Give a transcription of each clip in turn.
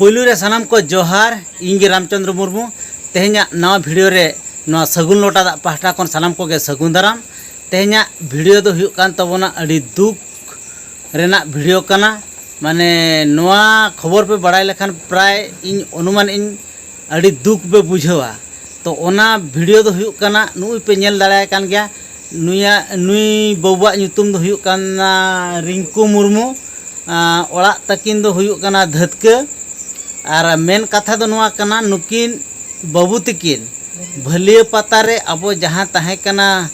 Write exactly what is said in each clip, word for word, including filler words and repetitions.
ᱯᱩᱭᱞᱩ ᱨᱮ ᱥᱟᱱᱟᱢ ᱠᱚ ᱡᱚᱦᱟᱨ, ᱤᱧ ᱜᱮ ᱨᱟᱢᱪᱚᱸᱫᱽᱨᱚ ᱢᱩᱨᱢᱩ᱾ ᱛᱮᱦᱮᱧᱟᱜ ᱱᱟᱣᱟ ᱵᱷᱤᱰᱤᱭᱳ ᱨᱮ ᱱᱚᱣᱟ ᱥᱟᱹᱜᱩᱱ ᱞᱚᱴᱟ ᱫᱟᱜ ᱯᱟᱦᱴᱟ ᱠᱷᱚᱱ ᱥᱟᱱᱟᱢ ᱠᱚᱜᱮ ᱥᱟᱹᱜᱩᱱ ᱫᱟᱨᱟᱢ᱾ ᱛᱮᱦᱮᱧᱟᱜ ᱵᱷᱤᱰᱤᱭᱳ ᱫᱚ ᱦᱩᱭᱩᱜ ᱠᱟᱱ ᱛᱟᱵᱚᱱᱟ ᱟᱹᱰᱤ ᱫᱩᱠ ᱨᱮᱱᱟᱜ ᱵᱷᱤᱰᱤᱭᱳ ᱠᱟᱱᱟ᱾ ᱢᱟᱱᱮ ᱱᱚᱣᱟ ᱠᱷᱚᱵᱚᱨ ᱯᱮ ᱵᱟᱲᱟᱭ ᱞᱮᱠᱷᱟᱱ ᱯᱨᱟᱭ ᱤᱧ ᱚᱱᱩᱢᱟᱱ ᱤᱧ ᱟᱹᱰᱤ ᱫᱩᱠ ᱯᱮ ᱵᱩᱡᱷᱟᱹᱣᱟ᱾ ᱛᱚ ᱚᱱᱟ ᱵᱷᱤᱰᱤᱭᱳ ᱫᱚ ᱦᱩᱭᱩᱜ ᱠᱟᱱᱟ, ᱱᱩᱜᱼᱩᱭ ᱯᱮ ᱧᱮᱞ ᱫᱟᱲᱮᱭᱟᱭ ᱠᱟᱱ ᱜᱮᱭᱟ, ᱱᱩᱭᱟᱜ, ᱱᱩᱭ ᱵᱟᱹᱵᱩᱣᱟᱜ ᱧᱩᱛᱩᱢ ᱫᱚ ᱦᱩᱭᱩᱜ ᱠᱟᱱᱟ ᱨᱤᱝᱠᱩ ᱢᱩᱨᱢᱩ᱾ ᱟᱸ, ᱚᱲᱟᱜ ᱛᱟᱹᱠᱤᱱ ᱫᱚ ᱦᱩᱭᱩᱜ ᱠᱟᱱᱟ ᱫᱷᱟᱹᱛᱠᱟᱹ᱾ ᱟᱨ ᱢᱮᱱ ᱠᱟᱛᱷᱟ ᱫᱚ ᱱᱚᱣᱟ ᱠᱟᱱᱟ, ᱱᱩᱠᱤᱱ ᱵᱟᱹᱵᱩ ᱛᱟᱹᱠᱤᱱ ᱵᱷᱟᱹᱞᱤᱭᱟᱹ ᱯᱟᱛᱟ ᱨᱮ ᱟᱵᱚ ᱡᱟᱦᱟᱸ ᱛᱟᱦᱮᱸ ᱠᱟᱱᱟ,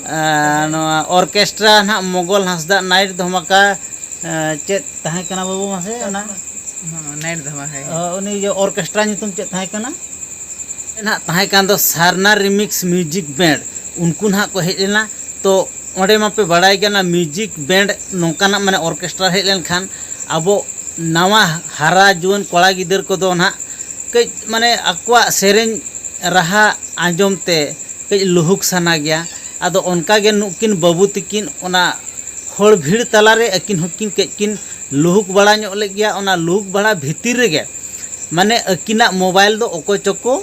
ᱟᱸ, ᱱᱚᱣᱟ ᱚᱨᱠᱮᱥᱴᱨᱟ ᱱᱟᱦᱟᱜ ᱢᱚᱜᱚᱞ ᱦᱟᱸᱥᱫᱟᱜ ᱱᱟᱭᱤᱴ ᱫᱷᱟᱢᱟᱠᱟ, ᱟᱸ, ᱪᱮᱫ ᱛᱟᱦᱮᱸ ᱠᱟᱱᱟ ᱵᱟᱹᱵᱩ ᱢᱟᱥᱮ ᱚᱱᱟ? ᱦᱚᱸ, ᱱᱟᱭᱤᱴ ᱫᱷᱟᱢᱟᱠᱟ, ᱦᱮᱸ᱾ ᱚ, ᱩᱱᱤ ᱡᱮ ᱚᱨᱠᱮᱥᱴᱨᱟ ᱧᱩᱛᱩᱢ ᱪᱮᱫ ᱛᱟᱦᱮᱸ ᱠᱟᱱᱟ? ᱱᱟᱦᱟᱜ ᱛᱟᱦᱮᱸ ᱠᱟᱱ ᱫᱚ ᱥᱟᱨᱱᱟ ᱨᱤᱢᱤᱠᱥ ᱢᱤᱣᱡᱤᱠ ᱵᱮᱱᱰ, ᱩᱱᱠᱩ ᱱᱟᱦᱟᱜ ᱠᱚ ᱦᱮᱡ ᱞᱮᱱᱟ᱾ ᱛᱚ ᱚᱸᱰᱮ ᱢᱟᱯᱮ ᱵᱟᱲᱟᱭ ᱜᱮᱭᱟ, ᱚᱱᱟ ᱢᱤᱣᱡᱤᱠ ᱵᱮᱱᱰ ᱱᱚᱝᱠᱟᱱᱟᱜ ᱢᱟᱱᱮ ᱚᱨᱠᱮᱥᱴᱨᱟ ᱦᱮᱡ ᱞᱮᱱᱠᱷᱟᱱ ᱟᱵᱚ ᱱᱟᱣᱟ ᱦᱟᱨᱟ ᱡᱩᱣᱟᱹᱱ ᱠᱚᱲᱟ ᱜᱤᱫᱟᱹᱨ ᱠᱚᱫᱚ ᱱᱟᱦᱟᱜ ᱠᱟᱹᱡ ᱢᱟᱱᱮ ᱟᱠᱚᱣᱟᱜ ᱥᱮᱨᱮᱧ ᱨᱟᱦᱟ ᱟᱸᱡᱚᱢ ᱛᱮ ᱠᱟᱹᱡ ᱞᱩᱦᱩᱠ ᱥᱟᱱᱟ ᱜᱮᱭᱟ᱾ ᱟᱫᱚ ᱚᱱᱠᱟ ᱜᱮ ᱱᱩᱠᱤᱱ ᱵᱟᱹᱵᱩ ᱛᱤᱠᱤᱱ ᱚᱱᱟ ᱦᱚᱲ ᱵᱷᱤᱲ ᱛᱟᱞᱟᱨᱮ ᱟᱹᱠᱤᱱ ᱦᱚᱸᱠᱤᱱ ᱠᱟᱹᱡ ᱠᱤᱱ ᱞᱩᱦᱩᱠ ᱵᱟᱲᱟ ᱧᱚᱜ ᱞᱮᱫ ᱜᱮᱭᱟ᱾ ᱚᱱᱟ ᱞᱩᱦᱩᱠ ᱵᱟᱲᱟ ᱵᱷᱤᱛᱤᱨ ᱨᱮᱜᱮ ᱢᱟᱱᱮ ᱟᱹᱠᱤᱱᱟᱜ ᱢᱳᱵᱟᱭᱤᱞ ᱫᱚ ᱚᱠᱚᱭ ᱪᱚᱠᱚ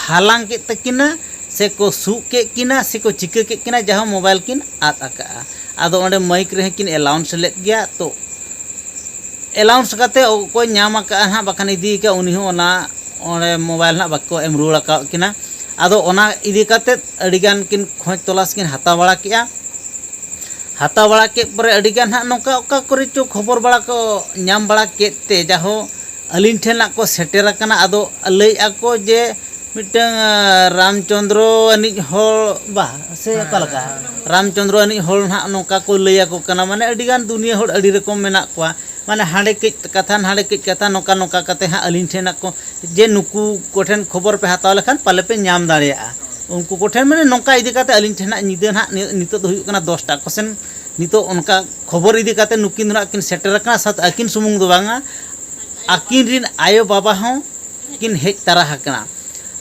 ᱦᱟᱞᱟᱝ ᱠᱮᱫ ᱛᱟᱹᱠᱤᱱᱟ, ᱥᱮ ᱠᱚ ᱥᱩᱜ ᱠᱮᱫ ᱠᱤᱱᱟ, ᱥᱮ ᱠᱚ ᱪᱤᱠᱟᱹ ᱠᱮᱫ ᱠᱤᱱᱟ, ᱡᱟᱦᱟᱸ ᱢᱳᱵᱟᱭᱤᱞ ᱠᱤᱱ ᱟᱫ ᱟᱠᱟᱜᱼᱟ᱾ ᱟᱫᱚ ᱚᱸᱰᱮ ᱢᱟᱭᱤᱠ ᱨᱮᱦᱚᱸ ᱠᱤᱱ ᱮᱞᱟᱣᱩᱱᱥ ᱞᱮᱫ ᱜᱮᱭᱟ᱾ ᱛᱚ ᱮᱞᱟᱣᱩᱱᱥ ᱠᱟᱛᱮ ᱚᱠᱚᱭ ᱧᱟᱢ ᱟᱠᱟᱫᱼᱟ ᱦᱟᱸᱜ, ᱵᱟᱠᱷᱟᱱ ᱤᱫᱤ ᱟᱠᱟᱫ, ᱩᱱᱤ ᱦᱚᱸ ᱚᱱᱟ ᱚᱸᱰᱮ ᱢᱳᱵᱟᱭᱤᱞ ᱦᱟᱸᱜ ᱵᱟᱠᱚ ᱮᱢ ᱨᱩᱣᱟᱹᱲ ᱟᱠᱟᱫ ᱠᱤᱱᱟ᱾ ᱟᱫᱚ ᱚᱱᱟ ᱤᱫᱤ ᱠᱟᱛᱮ ᱟᱹᱰᱤᱜᱟᱱ ᱠᱤᱱ ᱠᱷᱚᱡᱽ ᱛᱚᱞᱟᱥ ᱠᱤᱱ ᱦᱟᱛᱟᱣ ᱵᱟᱲᱟ ᱠᱮᱜᱼᱟ᱾ ᱦᱟᱛᱟᱣ ᱵᱟᱲᱟ ᱠᱮᱫ ᱯᱚᱨᱮ ᱟᱹᱰᱤᱜᱟᱱ ᱦᱟᱸᱜ ᱱᱚᱝᱠᱟ ᱚᱠᱟ ᱠᱚᱨᱮ ᱪᱚ ᱠᱷᱚᱵᱚᱨ ᱵᱟᱲᱟ ᱠᱚ ᱧᱟᱢ ᱵᱟᱲᱟ ᱠᱮᱫ ᱛᱮ ᱡᱟᱦᱳ ᱟᱹᱞᱤᱧ ᱴᱷᱮᱱ ᱦᱟᱸᱜ ᱠᱚ ᱥᱮᱴᱮᱨ ᱟᱠᱟᱱᱟ᱾ ᱟᱫᱚ ᱞᱟᱹᱭᱮᱫᱼᱟ ᱠᱚ ᱡᱮ ᱢᱤᱫᱴᱟᱝ, ᱟᱸ, ᱨᱟᱢᱪᱚᱸᱫᱽᱨᱚ ᱟᱹᱱᱤᱡ ᱦᱚᱲ ᱵᱟ ᱥᱮ ᱦᱮᱸ, ᱚᱠᱟ ᱞᱮᱠᱟ? ᱦᱮᱸ, ᱦᱮᱸ᱾ ᱨᱟᱢᱪᱚᱸᱫᱽᱨᱚ ᱟᱹᱱᱤᱡ ᱦᱚᱲ ᱱᱟᱦᱟᱜ ᱱᱚᱝᱠᱟ ᱠᱚ ᱞᱟᱹᱭ ᱟᱠᱚ ᱠᱟᱱᱟ, ᱢᱟᱱᱮ ᱟᱹᱰᱤᱜᱟᱱ ᱫᱩᱱᱤᱭᱟᱹ ᱦᱚᱲ ᱟᱹᱰᱤ ᱨᱚᱠᱚᱢ ᱢᱮᱱᱟᱜ ᱠᱚᱣᱟ, ᱢᱟᱱᱮ ᱦᱟᱸᱰᱮ ᱠᱟᱹᱡ ᱠᱟᱛᱷᱟ ᱱᱟᱰᱮ ᱠᱟᱹᱡ ᱠᱟᱛᱷᱟ, ᱱᱚᱝᱠᱟ ᱱᱚᱝᱠᱟ ᱠᱟᱛᱮ ᱦᱟᱸᱜ ᱟᱹᱞᱤᱧ ᱴᱷᱮᱱ ᱦᱟᱸᱜ ᱠᱚ, ᱡᱮ ᱱᱩᱠᱩ ᱠᱚᱴᱷᱮᱱ ᱠᱷᱚᱵᱚᱨ ᱯᱮ ᱦᱟᱛᱟᱣ ᱞᱮᱠᱷᱟᱱ ᱯᱟᱞᱮ ᱯᱮ ᱧᱟᱢ ᱫᱟᱲᱮᱭᱟᱜᱼᱟ᱾ ᱩᱱᱠᱩ ᱠᱚᱴᱷᱮᱱ ᱢᱟᱱᱮ ᱱᱚᱝᱠᱟ ᱤᱫᱤ ᱠᱟᱛᱮ ᱟᱹᱞᱤᱧ ᱴᱷᱮᱱ ᱦᱟᱸᱜ ᱧᱤᱫᱟᱹ ᱱᱟᱦᱟᱜ ᱱᱤ-, ᱱᱤᱛᱚᱜ ᱫᱚ ᱦᱩᱭᱩᱜ ᱠᱟᱱᱟ ᱫᱚᱥᱴᱟ ᱠᱚᱥᱮᱱ, ᱱᱤᱛᱚᱜ ᱚᱱᱠᱟ ᱠᱷᱚᱵᱚᱨ ᱤᱫᱤ ᱠᱟᱛᱮ ᱱᱩᱠᱤᱱ ᱫᱚ ᱱᱟᱦᱟᱜ ᱠᱤᱱ ᱥᱮᱴᱮᱨ ᱟᱠᱟᱱᱟ᱾ ᱥᱟᱶᱛᱮ ᱟᱹᱠᱤᱱ ᱥᱩᱢᱩᱝ ᱫᱚ ᱵᱟᱝᱟ, ᱟᱹᱠᱤᱱ ᱨᱤᱱ ᱟᱭᱳ ᱵᱟᱵᱟ ᱦᱚᱸ ᱠᱤᱱ ᱦᱮᱡ ᱛᱟᱨᱟ ᱟᱠᱟᱱᱟ᱾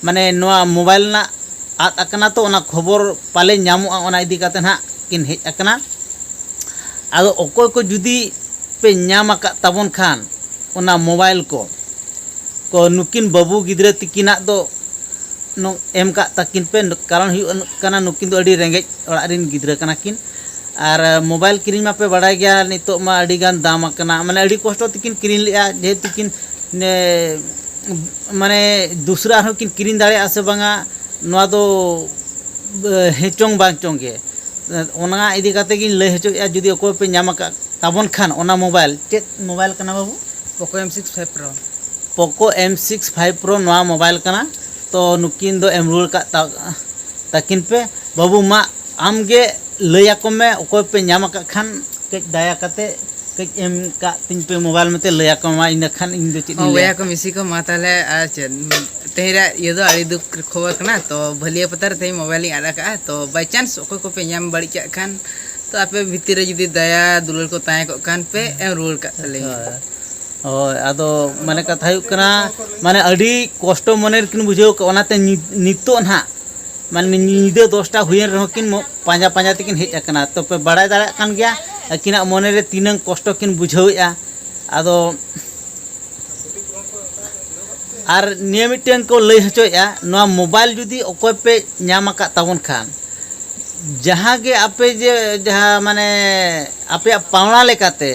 ᱢᱟᱱᱮ ᱱᱚᱣᱟ ᱢᱳᱵᱟᱭᱤᱞ ᱨᱮᱱᱟᱜ ᱟᱫ ᱟᱠᱟᱱᱟ, ᱛᱚ ᱚᱱᱟ ᱠᱷᱚᱵᱚᱨ ᱯᱟᱞᱮ ᱧᱟᱢᱚᱜᱼᱟ, ᱚᱱᱟ ᱤᱫᱤ ᱠᱟᱛᱮ ᱱᱟᱦᱟᱜ ᱠᱤᱱ ᱦᱮᱡ ᱟᱠᱟᱱᱟ᱾ ᱟᱫᱚ ᱚᱠᱚᱭ ᱠᱚ ᱡᱩᱫᱤ ᱯᱮ ᱧᱟᱢ ᱟᱠᱟᱫ ᱛᱟᱵᱚᱱ ᱠᱷᱟᱱ, ᱚᱱᱟ ᱢᱳᱵᱟᱭᱤᱞ ᱠᱚ ᱠᱚ ᱱᱩᱠᱤᱱ ᱵᱟᱹᱵᱩ ᱜᱤᱫᱽᱨᱟᱹ ᱛᱤᱠᱤᱱᱟᱜ ᱫᱚ ᱮᱢ ᱠᱟᱜ ᱛᱟᱹᱠᱤᱱ ᱯᱮ᱾ ᱠᱟᱨᱚᱱ ᱦᱩᱭᱩᱜ ᱠᱟᱱᱟ, ᱱᱩᱠᱤᱱ ᱫᱚ ᱟᱹᱰᱤ ᱨᱮᱸᱜᱮᱡ ᱚᱲᱟᱜ ᱨᱤᱱ ᱜᱤᱫᱽᱨᱟᱹ ᱠᱟᱱᱟ ᱠᱤᱱ᱾ ᱟᱨ ᱢᱳᱵᱟᱭᱤᱞ ᱠᱤᱨᱤᱧ ᱢᱟᱯᱮ ᱵᱟᱲᱟᱭ ᱜᱮᱭᱟ, ᱱᱤᱛᱚᱜ ᱢᱟ ᱟᱹᱰᱤ ᱜᱟᱱ ᱫᱟᱢ ᱟᱠᱟᱱᱟ᱾ ᱢᱟᱱᱮ, ᱟᱹᱰᱤ ᱠᱚᱥᱴᱚ ᱛᱮᱠᱤᱱ ᱠᱤᱨᱤᱧ ᱞᱮᱜᱼᱟ, ᱡᱮᱦᱮᱛᱩ ᱠᱤᱱ ᱢᱟᱱᱮ ᱫᱩᱥᱨᱟ ᱟᱨᱦᱚᱸ ᱠᱤᱱ ᱠᱤᱨᱤᱧ ᱫᱟᱲᱮᱭᱟᱜᱼᱟ ᱥᱮ ᱵᱟᱝᱟ, ᱱᱚᱣᱟ ᱫᱚ ᱦᱮᱸ ᱪᱚᱝ ᱵᱟᱝ ᱪᱚᱝ ᱜᱮ᱾ ᱚᱱᱟ ᱤᱫᱤ ᱠᱟᱛᱮ ᱜᱤᱧ ᱞᱟᱹᱭ ᱦᱚᱪᱚᱭᱮᱫᱼᱟ, ᱡᱩᱫᱤ ᱚᱠᱚᱭ ᱯᱮ ᱧᱟᱢ ᱟᱠᱟᱫ ᱛᱟᱵᱚᱱ ᱠᱷᱟᱱ ᱚᱱᱟ ᱢᱳᱵᱟᱭᱤᱞ᱾ ᱪᱮᱫ ᱢᱳᱵᱟᱭᱤᱞ ᱠᱟᱱᱟ ᱵᱟᱹᱵᱩ? ᱯᱳᱠᱳ ᱮᱢ ᱥᱤᱠᱥ ᱯᱷᱟᱭᱤᱵᱷ ᱯᱨᱳ᱾ ᱯᱳᱠᱳ ᱮᱢ ᱥᱤᱠᱥ ᱯᱷᱟᱭᱤᱵᱷ ᱯᱨᱳ ᱱᱚᱣᱟ ᱢᱳᱵᱟᱭᱤᱞ ᱠᱟᱱᱟ᱾ ᱛᱚ ᱱᱩᱠᱤᱱ ᱫᱚ ᱮᱢ ᱨᱩᱣᱟᱹᱲ ᱠᱟᱜ ᱛᱟ- ᱛᱟᱹᱠᱤᱱ ᱯᱮ᱾ ᱵᱟᱹᱵᱩ, ᱢᱟ ᱟᱢ ᱜᱮ ᱞᱟᱹᱭ ᱟᱠᱚ ᱢᱮ, ᱚᱠᱚᱭ ᱯᱮ ᱧᱟᱢ ᱟᱠᱟᱫ ᱠᱷᱟᱱ ᱠᱟᱹᱡ ᱫᱟᱭᱟ ᱠᱟᱛᱮ ᱠᱟᱹᱡ ᱮᱢ ᱠᱟᱜ ᱛᱤᱧ ᱯᱮ ᱢᱳᱵᱟᱭᱤᱞ ᱢᱮᱱᱛᱮ ᱞᱟᱹᱭ ᱟᱠᱚ ᱢᱟ, ᱤᱱᱟᱹ ᱠᱷᱟᱱ ᱤᱧ ᱫᱚ ᱪᱮᱫ ᱦᱚᱸ ᱤᱧ ᱞᱟᱹᱭᱟ᱾ ᱵᱚᱭᱦᱟ ᱠᱚ, ᱢᱤᱥᱤ ᱠᱚ, ᱢᱟ ᱛᱟᱦᱚᱞᱮ ᱟᱨ ᱪᱮᱫ, ᱛᱮᱦᱮᱧ ᱨᱮᱭᱟᱜ ᱤᱭᱟᱹ ᱫᱚ ᱟᱹᱰᱤ ᱫᱩᱠ ᱠᱷᱚᱵᱚᱨ ᱠᱟᱱᱟ᱾ ᱛᱚ ᱵᱷᱟᱹᱞᱤᱭᱟᱹ ᱯᱟᱛᱟ ᱨᱮ ᱛᱮᱦᱮᱧ ᱢᱳᱵᱟᱭᱤᱞ ᱞᱤᱧ ᱟᱫ ᱟᱠᱟᱫᱼᱟ᱾ ᱛᱚ by chance ᱚᱠᱚᱭ ᱠᱚᱯᱮ ᱧᱟᱢ ᱵᱟᱹᱲᱤᱡ ᱠᱟᱜ ᱠᱷᱟᱱ, ᱛᱚ ᱟᱯᱮ ᱵᱷᱤᱛᱤᱨ ᱨᱮ ᱡᱩᱫᱤ ᱫᱟᱭᱟ ᱫᱩᱞᱟᱹᱲ ᱠᱚ ᱛᱟᱦᱮᱸ ᱠᱚᱜ ᱠᱷᱟᱱ ᱯᱮ ᱮᱢ ᱨᱩᱣᱟᱹᱲ ᱠᱟᱜ ᱛᱟᱞᱮᱭᱟ᱾ ᱦᱳᱭ᱾ ᱦᱳᱭ, ᱟᱫᱚ ᱢᱟᱱᱮ ᱠᱟᱛᱷᱟ ᱦᱩᱭᱩᱜ ᱠᱟᱱᱟ, ᱢᱟᱱᱮ ᱟᱹᱰᱤ ᱠᱚᱥᱴᱚ ᱢᱚᱱᱮ ᱨᱮᱠᱤᱱ ᱵᱩᱡᱷᱟᱹᱣ ᱠᱟᱜᱼᱟ, ᱚᱱᱟᱛᱮ ᱧᱤ- ᱱᱤᱛᱚᱜ ᱱᱟᱦᱟᱜ ᱢᱟᱱᱮ ᱧᱤᱫᱟᱹ ᱫᱚᱥᱴᱟ ᱦᱩᱭᱮᱱ ᱨᱮᱦᱚᱸ ᱠᱤᱱ ᱢᱚ- ᱯᱟᱸᱡᱟ ᱯᱟᱸᱡᱟ ᱛᱮᱠᱤᱱ ᱦᱮᱡ ᱟᱠᱟᱱᱟ᱾ ᱛᱚ ᱯᱮ ᱵᱟᱲᱟᱭ ᱫᱟᱲᱮᱭᱟᱜ ᱠᱟᱱ ᱜᱮᱭᱟ ᱟᱹᱠᱤᱱᱟᱜ ᱢᱚᱱᱮ ᱨᱮ ᱛᱤᱱᱟᱹᱝ ᱠᱚᱥᱴᱚ ᱠᱤᱱ ᱵᱩᱡᱷᱟᱹᱣᱮᱫᱼᱟ᱾ ᱟᱫᱚ ᱟᱨ ᱱᱤᱭᱟᱹ ᱢᱤᱫᱴᱮᱱ ᱠᱚ ᱞᱟᱹᱭ ᱦᱚᱪᱚᱭᱮᱫᱼᱟ, ᱱᱚᱣᱟ ᱢᱳᱵᱟᱭᱤᱞ ᱡᱩᱫᱤ ᱚᱠᱚᱭ ᱯᱮ ᱧᱟᱢ ᱟᱠᱟᱫ ᱛᱟᱵᱚᱱ ᱠᱷᱟᱱ, ᱡᱟᱦᱟᱸ ᱜᱮ ᱟᱯᱮ ᱡᱮ ᱡᱟᱦᱟᱸ ᱢᱟᱱᱮ ᱟᱯᱮᱭᱟᱜ ᱯᱟᱣᱲᱟ ᱞᱮᱠᱟᱛᱮ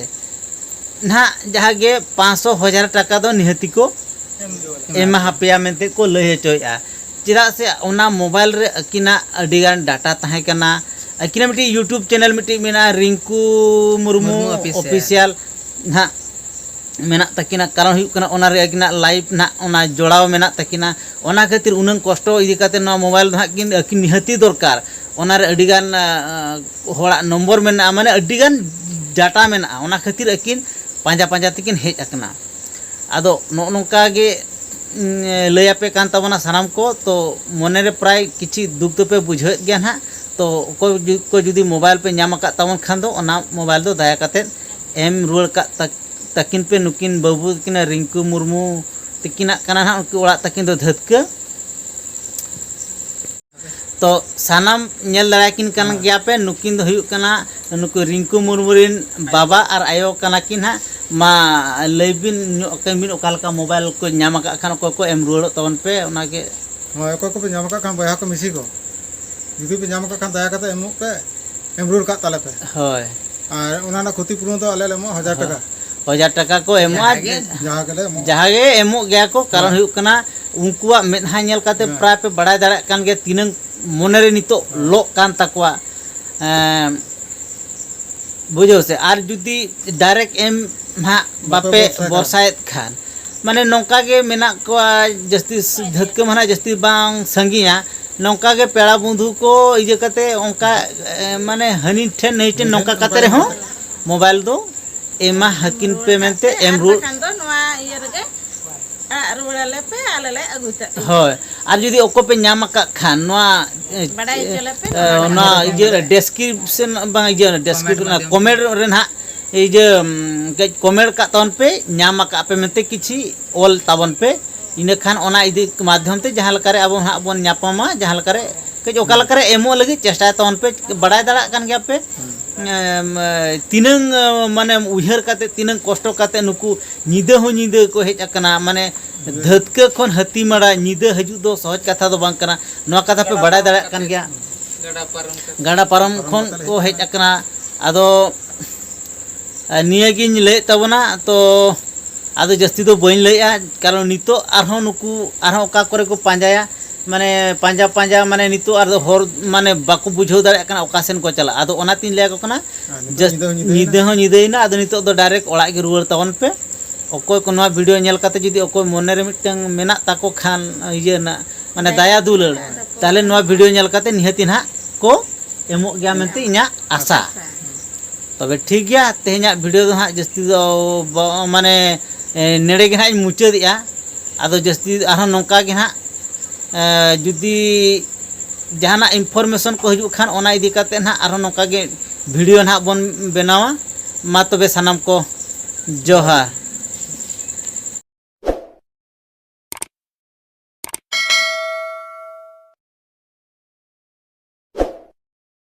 ᱱᱟᱦᱟᱜ ᱡᱟᱦᱟᱸ ᱜᱮ ᱯᱟᱸᱪᱥᱚ ᱦᱟᱡᱟᱨ ᱴᱟᱠᱟ ᱫᱚ ᱱᱤᱦᱟᱹᱛᱤ ᱠᱚ ᱮᱢᱟ ᱦᱟᱯᱮᱭᱟ ᱢᱮᱱᱛᱮ ᱠᱚ ᱞᱟᱹᱭ ᱦᱚᱪᱚᱭᱮᱫᱼᱟ᱾ ᱪᱮᱫᱟᱜ ᱥᱮ ᱚᱱᱟ ᱢᱳᱵᱟᱭᱤᱞ ᱨᱮ ᱟᱹᱠᱤᱱᱟᱜ ᱟᱹᱰᱤᱜᱟᱱ ᱰᱟᱴᱟ ᱛᱟᱦᱮᱸ ᱠᱟᱱᱟ, ᱟᱹᱠᱤᱱᱟᱜ ᱢᱤᱫᱴᱤᱡ YouTube ᱪᱮᱱᱮᱞ ᱢᱤᱫᱴᱤᱡ ᱢᱮᱱᱟᱜᱼᱟ, ᱨᱤᱝᱠᱩ ᱢᱩᱨᱢᱩ ᱢᱩᱨᱢᱩ Official᱾ Official ᱱᱟᱦᱟᱜ ᱢᱮᱱᱟᱜ ᱛᱟᱹᱠᱤᱱᱟ᱾ ᱠᱟᱨᱚᱱ ᱦᱩᱭᱩᱜ ᱠᱟᱱᱟ, ᱚᱱᱟ ᱨᱮ ᱟᱹᱠᱤᱱᱟᱜ live ᱱᱟᱦᱟᱜ ᱚᱱᱟ ᱡᱚᱲᱟᱣ ᱢᱮᱱᱟᱜ ᱛᱟᱹᱠᱤᱱᱟ᱾ ᱚᱱᱟ ᱠᱷᱟᱹᱛᱤᱨ ᱩᱱᱟᱹᱝ ᱠᱚᱥᱴᱚ ᱤᱫᱤ ᱠᱟᱛᱮ ᱱᱚᱣᱟ ᱢᱳᱵᱟᱭᱤᱞ ᱫᱚ ᱦᱟᱸᱜ ᱠᱤᱱ ᱟᱹᱠᱤᱱ ᱱᱤᱦᱟᱹᱛᱤ ᱫᱚᱨᱠᱟᱨ᱾ ᱚᱱᱟ ᱨᱮ ᱟᱹᱰᱤᱜᱟᱱ ᱟ, ᱟ, ᱦᱚᱲᱟᱜ ᱱᱚᱢᱵᱚᱨ ᱢᱮᱱᱟᱜᱼᱟ, ᱢᱟᱱᱮ ᱟᱹᱰᱤᱜᱟᱱ ᱰᱟᱴᱟ ᱢᱮᱱᱟᱜᱼᱟ᱾ ᱚᱱᱟ ᱠᱷᱟᱹᱛᱤᱨ ᱟᱹᱠᱤᱱ ᱯᱟᱸᱡᱟ ᱯᱟᱸᱡᱟ ᱛᱮᱠᱤᱱ ᱦᱮᱡ ᱟᱠᱟᱱᱟ᱾ ᱟᱫᱚ ᱱᱚᱜᱼᱚ ᱱᱚᱝᱠᱟ ᱜᱮ ᱩᱸ, ᱞᱟᱹᱭ ᱟᱯᱮ ᱠᱟᱱ ᱛᱟᱵᱚᱱᱟ ᱥᱟᱱᱟᱢ ᱠᱚ᱾ ᱛᱚ ᱢᱚᱱᱮ ᱨᱮ ᱯᱨᱟᱭ ᱠᱤᱪᱷᱤ ᱫᱩᱠ ᱫᱚᱯᱮ ᱵᱩᱡᱷᱟᱹᱣᱮᱫ ᱜᱮᱭᱟ ᱱᱟᱦᱟᱜ᱾ ᱛᱚ ᱚᱠᱚᱭ ᱡᱩ- ᱠᱚ ᱡᱩᱫᱤ ᱢᱳᱵᱟᱭᱤᱞ ᱯᱮ ᱧᱟᱢ ᱟᱠᱟᱫ ᱛᱟᱵᱚᱱ ᱠᱷᱟᱱ ᱫᱚ, ᱚᱱᱟ ᱢᱳᱵᱟᱭᱤᱞ ᱫᱚ ᱫᱟᱭᱟ ᱠᱟᱛᱮᱫ ᱮᱢ ᱨᱩᱣᱟᱹᱲ ᱠᱟᱜ ᱛᱟᱠ- ᱛᱟᱹᱠᱤᱱ ᱯᱮ᱾ ᱱᱩᱠᱤᱱ ᱵᱟᱹᱵᱩ ᱛᱟᱹᱠᱤᱱᱟᱜ, ᱨᱤᱝᱠᱩ ᱢᱩᱨᱢᱩ ᱛᱟᱹᱠᱤᱱᱟᱜ ᱠᱟᱱᱟ ᱱᱟᱦᱟᱜ, ᱩᱱᱠᱩ ᱚᱲᱟᱜ ᱛᱟᱹᱠᱤᱱ ᱫᱚ ᱫᱷᱟᱹᱛᱠᱟᱹ᱾ ᱛᱚ ᱥᱟᱱᱟᱢ ᱧᱮᱞ ᱫᱟᱲᱮᱭᱟᱠᱤᱱ ᱠᱟᱱ ᱦᱮᱸ᱾ ᱜᱮᱭᱟ ᱯᱮ, ᱱᱩᱠᱤᱱ ᱫᱚ ᱦᱩᱭᱩᱜ ᱠᱟᱱᱟ ᱱᱩᱠᱩ ᱨᱤᱝᱠᱩ ᱢᱩᱨᱢᱩ ᱨᱤᱱ ᱵᱟᱵᱟ ᱟᱨ ᱟᱭᱳ ᱠᱟᱱᱟ ᱠᱤᱱ ᱦᱟᱸᱜ᱾ ᱢᱟ ᱞᱟᱹᱭ ᱵᱤᱱ ᱧᱚᱜ ᱠᱟᱹᱧ ᱵᱤᱱ, ᱚᱠᱟ ᱞᱮᱠᱟ ᱢᱳᱵᱟᱭᱤᱞ ᱠᱚ ᱧᱟᱢ ᱟᱠᱟᱫ ᱠᱷᱟᱱ ᱚᱠᱚᱭ ᱠᱚ ᱮᱢ ᱨᱩᱣᱟᱹᱲᱚᱜ ᱛᱟᱵᱚᱱ ᱯᱮ, ᱚᱱᱟᱜᱮ᱾ ᱦᱳᱭ, ᱚᱠᱚᱭ ᱠᱚᱯᱮ ᱧᱟᱢ ᱟᱠᱟᱫ ᱠᱷᱟᱱ ᱵᱚᱭᱦᱟ ᱠᱚ ᱢᱤᱥᱤ ᱠᱚ, ᱡᱩᱫᱤ ᱯᱮ ᱧᱟᱢ ᱟᱠᱟᱫ ᱠᱷᱟᱱ ᱫᱟᱭᱟ ᱠᱟᱛᱮ ᱮᱢᱚᱜ ᱯᱮ, ᱮᱢ ᱨᱩᱣᱟᱹᱲ ᱠᱟᱜ ᱛᱟᱞᱮ ᱯᱮ᱾ ᱦᱳᱭ᱾ ᱟᱨ ᱚᱱᱟ ᱨᱮᱱᱟᱜ ᱠᱷᱚᱛᱤ ᱯᱩᱨᱚᱱ ᱫᱚ ᱟᱞᱮ ᱞᱮ ᱮᱢᱚᱜᱼᱟ ᱦᱟᱡᱟᱨ ᱦᱳᱭ᱾ ᱴᱟᱠᱟ᱾ ᱦᱟᱡᱟᱨ ᱴᱟᱠᱟ ᱠᱚ ᱮᱢᱚᱜᱼᱟ᱾ ᱡᱟᱦᱟᱸ ᱜᱮ᱾ ᱡᱟᱦᱟᱸ ᱜᱮᱞᱮ ᱮᱢᱚᱜ᱾ ᱡᱟᱦᱟᱸ ᱜᱮ ᱮᱢᱚᱜ ᱜᱮᱭᱟ ᱠᱚ, ᱠᱟᱨᱚᱱ ᱦᱳᱭ᱾ ᱦᱩᱭᱩᱜ ᱠᱟᱱᱟ ᱩᱱᱠᱩᱣᱟᱜ ᱢᱮᱫᱦᱟ ᱧᱮᱞ ᱠᱟᱛᱮ ᱦᱮᱸ᱾ ᱯᱨᱟᱭ ᱯᱮ ᱵᱟᱲᱟᱭ ᱫᱟᱲᱮᱭᱟᱜ ᱠᱟᱱ ᱜᱮᱭᱟ ᱛᱤᱱᱟᱹᱝ ᱢᱚᱱᱮᱨᱮ ᱱᱤᱛᱚᱜ ᱦᱮᱸ᱾ ᱞᱚᱜ ᱠᱟᱱ ᱛᱟᱠᱚᱣᱟ᱾ ᱮᱸ, ᱵᱩᱡᱷᱟᱹᱣ ᱥᱮ? ᱟᱨ ᱡᱩᱫᱤ direct ᱮᱢ ᱦᱟᱸᱜ ᱵᱟᱯᱮ ᱵᱟᱯᱮ ᱵᱷᱚᱨᱥᱟ ᱠᱷᱟᱱ᱾ ᱵᱷᱚᱨᱥᱟᱭᱮᱫ ᱠᱷᱟᱱ, ᱢᱟᱱᱮ ᱱᱚᱝᱠᱟ ᱜᱮ ᱢᱮᱱᱟᱜ ᱠᱚᱣᱟ, ᱡᱟᱹᱥᱛᱤ ᱥ-, ᱫᱷᱟᱹᱛᱠᱟᱹ ᱢᱟ ᱱᱟᱦᱟᱜ ᱡᱟᱹᱥᱛᱤ ᱵᱟᱝ ᱥᱟᱺᱜᱤᱧᱟ, ᱱᱚᱝᱠᱟ ᱜᱮ ᱯᱮᱲᱟ ᱵᱚᱱᱫᱷᱩ ᱠᱚ ᱤᱭᱟᱹ ᱠᱟᱛᱮ ᱚᱱᱠᱟ, ᱮ, ᱢᱟᱱᱮ ᱦᱟᱹᱱᱤ ᱴᱷᱮᱱ ᱱᱟᱹᱭ ᱴᱷᱮᱱ ᱱᱚᱝᱠᱟ ᱠᱟᱛᱮ ᱨᱮᱦᱚᱸ ᱢᱳᱵᱟᱭᱤᱞ ᱫᱚ ᱮᱢᱟ ᱦᱟᱹᱠᱤᱱ ᱯᱮ ᱢᱮᱱᱛᱮ ᱮᱢ ᱟᱨ ᱨᱩᱣᱟᱹᱲ᱾ ᱵᱟᱠᱷᱟᱱ ᱫᱚ ᱱᱚᱣᱟ ᱤᱭᱟᱹ ᱨᱮᱜᱮ ᱟᱲᱟᱜ ᱨᱩᱣᱟᱹᱲ ᱟᱞᱮ ᱯᱮ, ᱟᱞᱮ ᱞᱮ ᱟᱹᱜᱩᱭ ᱛᱟᱯᱮᱭᱟ᱾ ᱦᱳᱭ, ᱟᱨ ᱡᱩᱫᱤ ᱚᱠᱚᱭ ᱯᱮ ᱧᱟᱢ ᱟᱠᱟᱫ ᱠᱷᱟᱱ ᱱᱚᱣᱟ, ᱵᱟᱲᱟᱭ ᱦᱚᱪᱚ ᱞᱮᱯᱮ, ᱮ, ᱱᱚᱣᱟ ᱱᱚᱣᱟ ᱵᱟᱲᱟᱭ ᱤᱭᱟᱹ ᱦᱚᱪᱚ ᱞᱮᱯᱮ᱾ Description ᱵᱟᱝ, ᱤᱭᱟᱹ description, ᱠᱚᱢᱮᱱᱴ ᱨᱮ᱾ Comment ᱨᱮ ᱱᱟᱦᱟᱜ ᱤᱭᱟᱹ, ᱩᱢ, ᱠᱟᱹᱡ comment ᱠᱟᱜ ᱛᱟᱵᱚᱱ ᱯᱮ, ᱧᱟᱢ ᱟᱠᱟᱫ ᱯᱮ ᱢᱮᱱᱛᱮ ᱠᱤᱪᱷᱤ ᱚᱞ ᱛᱟᱵᱚᱱ ᱯᱮ᱾ ᱤᱱᱟᱹ ᱠᱷᱟᱱ ᱚᱱᱟ ᱤᱫᱤ ᱢᱟᱫᱽᱫᱷᱚᱢ ᱛᱮ ᱡᱟᱦᱟᱸ ᱞᱮᱠᱟᱨᱮ ᱟᱵᱚ ᱱᱟᱦᱟᱜ ᱵᱚᱱ ᱧᱟᱯᱟᱢᱟ, ᱡᱟᱦᱟᱸ ᱞᱮᱠᱟᱨᱮ ᱠᱟᱹᱡ ᱚᱠᱟ ᱞᱮᱠᱟᱨᱮ ᱮᱢᱚᱜ ᱞᱟᱹᱜᱤᱫ ᱪᱮᱥᱴᱟᱭ ᱛᱟᱵᱚᱱ ᱯᱮ᱾ ᱵᱟᱲᱟᱭ ᱫᱟᱲᱮᱭᱟᱜ ᱠᱟᱱ ᱜᱮᱭᱟ ᱯᱮ, ᱦᱩᱸ᱾ ᱮᱢ, ᱛᱤᱱᱟᱹᱝ, ᱢᱟᱱᱮ ᱩᱭᱦᱟᱹᱨ ᱠᱟᱛᱮ, ᱛᱤᱱᱟᱹᱝ ᱠᱚᱥᱴᱚ ᱠᱟᱛᱮ ᱱᱩᱠᱩ ᱧᱤᱫᱟᱹ ᱦᱚᱸ ᱧᱤᱫᱟᱹ ᱠᱚ ᱦᱮᱡ ᱟᱠᱟᱱᱟ, ᱢᱟᱱᱮ ᱦᱩᱸ᱾ ᱫᱷᱟᱹᱛᱠᱟᱹ ᱠᱷᱚᱱ ᱦᱟᱹᱛᱤᱢᱟᱲᱟ ᱧᱤᱫᱟᱹ ᱦᱤᱡᱩᱜ ᱫᱚ ᱥᱚᱦᱚᱡᱽ ᱠᱟᱛᱷᱟ ᱫᱚ ᱵᱟᱝ ᱠᱟᱱᱟ᱾ ᱱᱚᱣᱟ ᱠᱟᱛᱷᱟ ᱯᱮ ᱵᱟᱲᱟᱭ ᱫᱟᱲᱮᱭᱟᱜ ᱠᱟᱱ ᱜᱮᱭᱟ᱾ ᱜᱟᱰᱟ ᱯᱟᱨᱚᱢ ᱠᱟᱛᱮ᱾ ᱜᱟᱰᱟ ᱯᱟᱨᱚᱢ ᱯᱟᱨᱚᱢ ᱠᱷᱚᱱ ᱠᱟᱛᱮ ᱞᱮ ᱠᱚ ᱦᱮᱡ ᱦᱮᱡ ᱟᱠᱟᱱᱟ᱾ ᱟᱠᱟᱱᱟ᱾ ᱟᱫᱚ ᱟᱨ ᱱᱤᱭᱟᱹ ᱜᱤᱧ ᱞᱟᱹᱭᱮᱫ ᱛᱟᱵᱚᱱᱟ᱾ ᱛᱚ ᱟᱫᱚ ᱡᱟᱹᱥᱛᱤ ᱫᱚ ᱵᱟᱹᱧ ᱞᱟᱹᱭᱮᱫᱼᱟ, ᱠᱟᱨᱚᱱ ᱱᱤᱛᱚᱜ ᱟᱨᱦᱚᱸ ᱱᱩᱠᱩ ᱟᱨᱦᱚᱸ ᱚᱠᱟ ᱠᱚᱨᱮ ᱠᱚ ᱯᱟᱸᱡᱟᱭᱟ, ᱢᱟᱱᱮ ᱯᱟᱸᱡᱟ ᱯᱟᱸᱡᱟ, ᱢᱟᱱᱮ ᱱᱤᱛᱚᱜ ᱟᱨ ᱦᱚᱨ, ᱢᱟᱱᱮ ᱵᱟᱠᱚ ᱵᱩᱡᱷᱟᱹᱣ ᱫᱟᱲᱮᱭᱟᱜ ᱠᱟᱱᱟ ᱚᱠᱟ ᱥᱮᱱ ᱠᱚ ᱪᱟᱞᱟᱜᱼᱟ᱾ ᱟᱫᱚ ᱚᱱᱟᱛᱤᱧ ᱞᱟᱹᱭ ᱟᱠᱚ ᱠᱟᱱᱟ, ᱟᱨ ᱱᱤᱛᱚᱜ ᱡᱟᱹᱥ-, ᱧᱤᱫᱟᱹ ᱦᱚᱸ ᱧᱤᱫᱟᱹᱭᱮᱱᱟ᱾ ᱧᱤᱫᱟᱹ ᱦᱚᱸ ᱧᱤᱫᱟᱹᱭᱮᱱᱟ, ᱟᱫᱚ ᱱᱤᱛᱚᱜ ᱫᱚ direct ᱚᱲᱟᱜ ᱜᱮ ᱨᱩᱣᱟᱹᱲ ᱛᱟᱵᱚᱱ ᱯᱮ᱾ ᱚᱠᱚᱭ ᱠᱚ ᱱᱚᱣᱟ video ᱧᱮᱞ ᱠᱟᱛᱮ ᱡᱩᱫᱤ ᱚᱠᱚᱭ ᱢᱚᱱᱮᱨᱮ ᱢᱤᱫᱴᱟᱝ ᱢᱮᱱᱟᱜ ᱛᱟᱠᱚ ᱠᱷᱟᱱ, ᱤᱭᱟᱹ ᱨᱮᱱᱟᱜ, ᱢᱟᱱᱮ ᱫᱟᱭᱟ ᱫᱩᱞᱟᱹᱲ, ᱛᱟᱦᱚᱞᱮ ᱱᱚᱣᱟ video ᱧᱮᱞ ᱠᱟᱛᱮ ᱱᱤᱦᱟᱹᱛᱤ ᱱᱟᱦᱟᱜ ᱠᱚ ᱮᱢᱚᱜ ᱜᱮᱭᱟ ᱢᱮᱱᱛᱮ ᱤᱧᱟᱹᱜ ᱟᱥᱟ᱾ ᱛᱚᱵᱮ ᱴᱷᱤᱠ ᱜᱮᱭᱟ, ᱛᱮᱦᱮᱧᱟᱜ video ᱫᱚ ᱦᱟᱸᱜ ᱡᱟᱹᱥᱛᱤ ᱫᱚ ᱵᱟ-, ᱢᱟᱱᱮ, ᱮ, ᱱᱮᱰᱮ ᱜᱮ ᱦᱟᱸᱜ ᱤᱧ ᱢᱩᱪᱟᱹᱫᱮᱜᱼᱟ᱾ ᱟᱫᱚ ᱡᱟᱹᱥᱛᱤ ᱟᱨᱦᱚᱸ ᱱᱚᱝᱠᱟ ᱜᱮ ᱦᱟᱸᱜ, ᱮ, ᱡᱩᱫᱤ ᱡᱟᱦᱟᱱᱟᱜ information ᱠᱚ ᱦᱤᱡᱩᱜ ᱠᱷᱟᱱ, ᱚᱱᱟ ᱤᱫᱤ ᱠᱟᱛᱮ ᱦᱟᱸᱜ ᱟᱨᱦᱚᱸ ᱱᱚᱝᱠᱟ ᱜᱮ video ᱦᱟᱸᱜ ᱵᱚᱱ ᱵᱮᱱᱟᱣᱟ᱾ ᱢᱟ ᱛᱚᱵᱮ ᱥᱟᱱᱟᱢ ᱠᱚ ᱡᱚᱦᱟᱨ᱾